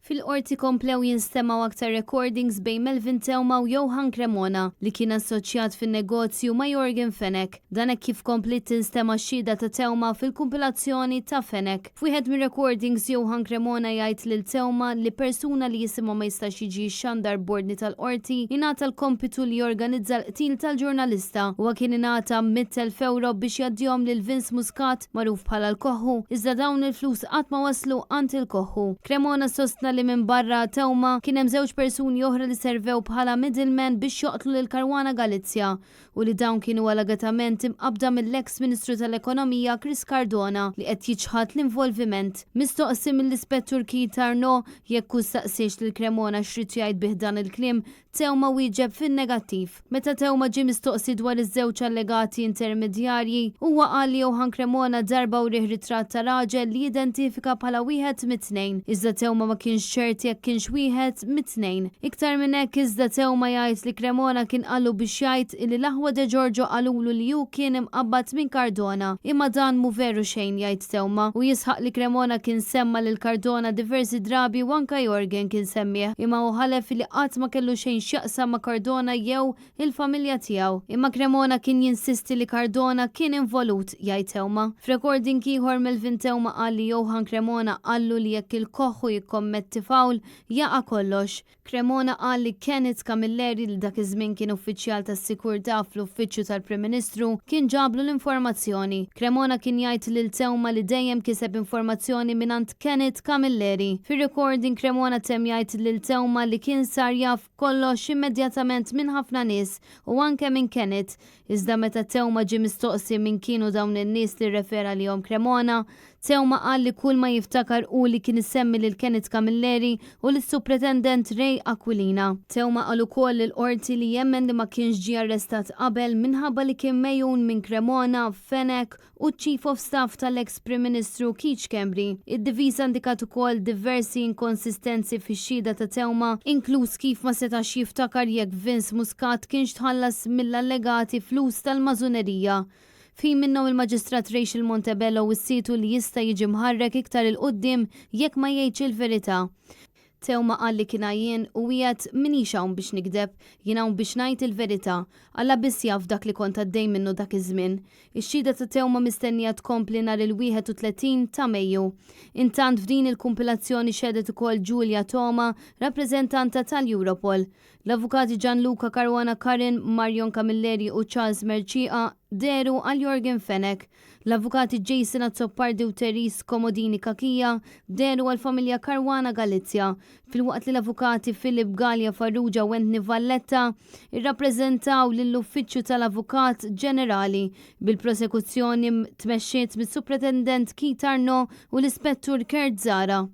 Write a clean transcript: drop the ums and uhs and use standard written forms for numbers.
Fil-Qorti komplew jinstemgħu aktar recordings bejn Melvin Theuma u Johann Cremona, li kien assoċjat fin-negozju ma' Yorgen Fenech. Dan hekk kif kompliet tinstema' x-xhieda ta' Theuma fil-kumpilazzjoni ta' Fenech. F'wieħed mir-recordings Johann Cremona jgħid lil Theuma li persuna li jisimha ma jistax jiġi jixxandar b'ordni tal-Qorti ingħata l-kompitu li jorganizza l-qtil tal-ġurnalista. Huwa kien ingħata 100,000 ewro biex jgħaddihom lil Vince Muscat, magħruf bħala l-Koħħu, iżda dawn il-flus qatt ma waslu għand il-Koħħu. Cremona sostna li minbarra Theuma, kien hemm żewġ persuni oħra li servew bħala middlemen biex joqtlu lil Caruana Galizia u li dawn kienu allegatament imqabbda mill-eks Ministru tal-Ekonomija Chris Cardona li qed jiċħad l-involviment. Mistoqsi mill-Ispettur Keith Arnaud jekk hu staqsiex lil Cremona x'ried jgħid bih dan il-kliem, Theuma wieġeb fin-negattiv. Meta Theuma ġie mistoqsi dwar iż-żewġ allegati intermedjarji, huwa qal li Johann Cremona darba wrieh ritratt ta' raġel li jidentifika bħala wieħed mit-tnejn, iżda Theuma ma kienx ċert jekk kienx wieħed mit-tnejn. Iktar minn hekk iżda Theuma jgħid li Cremona kien qallu biex jgħid illi l-aħwa De Giorgio qalulu li hu kien imqabbad minn Cardona. Imma dan mhu veru xejn, jgħid Theuma, u jisħaq li Cremona kien semma lil Cardona diversi drabi u anke Yorgen kien semmieh, imma hu ħalef li qatt ma kellu xejn x'jaqsam ma' Cardona jew il-familja tiegħu. Imma Cremona kien jinsisti li Cardona kien involut, jgħid Theuma. F'recording ieħor Melvin Theuma qal li Johann Cremona qallu li jekk il-Koħħu jikkommetti foul, jaqa' kollox. Cremona qal li Kenneth Camilleri li dak iż-żmien kien uffiċjal tas-sikurtà fl-Uffiċċju tal-Prim Ministru kien ġablu l-informazzjoni. Cremona kien jgħid lil Theuma li dejjem kiseb informazzjoni mingħand Kenneth Camilleri. Fir-recording Cremona temm jgħid lil Theuma li kien sar jaf kollox immedjatament minn ħafna nies u anke minn Kenneth. Iżda meta Theuma ġie mistoqsi min kienu dawn in-nies li rrefera għalihom Cremona, Theuma qal li kull ma jiftakar hu li kien isemmi lil Kenneth Camilleri u lis-Supretendent Ray Aquilina. Theuma qal ukoll lill-Qorti li jemmen li ma kienx ġie arrestat qabel minħabba li kien megħjun minn Cremona, Fenech u ċ-Chief of Staff tal-eks Prim Ministru Keith Schembri. Id-difiża indikat ukoll diversi inkonsistenzi fix-xhieda ta' Theuma, inkluż kif ma setax jiftakar jekk Vince Muscat kienx tħallas mill-allegati flus tal-mażunerija. F'ħin minnhom il-Maġistrat Rachel Montebello wissietu li jista' jiġi mħarrek iktar 'il quddiem jekk ma jgħidx il-verità. Theuma qal li kien għajjien u wiegħed M'iniex hawn biex nigdeb, jien hawn biex ngħid il-verità. Alla biss jaf dak li kont għaddej minnu dak iż-żmien. Ix-xhieda ta' Theuma mistennija tkompli nhar il-31 ta' Mejju. Intant f'din il-kumpilazzjoni xehdet ukoll Julia Toma, rappreżentanta tal-Europol. L-Avukati Gianluca Caruana Curran, Marion Camilleri u Charles Mercieca dehru għal Yorgen Fenech. L-Avukati Jason Azzopardi u Therese Comodini Cachia dehru għall-familja Caruana Galizia, filwaqt li l-Avukati Philip Galea Farrugia u Anthony Valletta rrappreżentaw lill-Uffiċċju tal-Avukat Ġenerali, bil-prosekuzzjoni tmexxiet mis-Supretendent Keith Arnaud u l-Ispettur Kurt Zahra.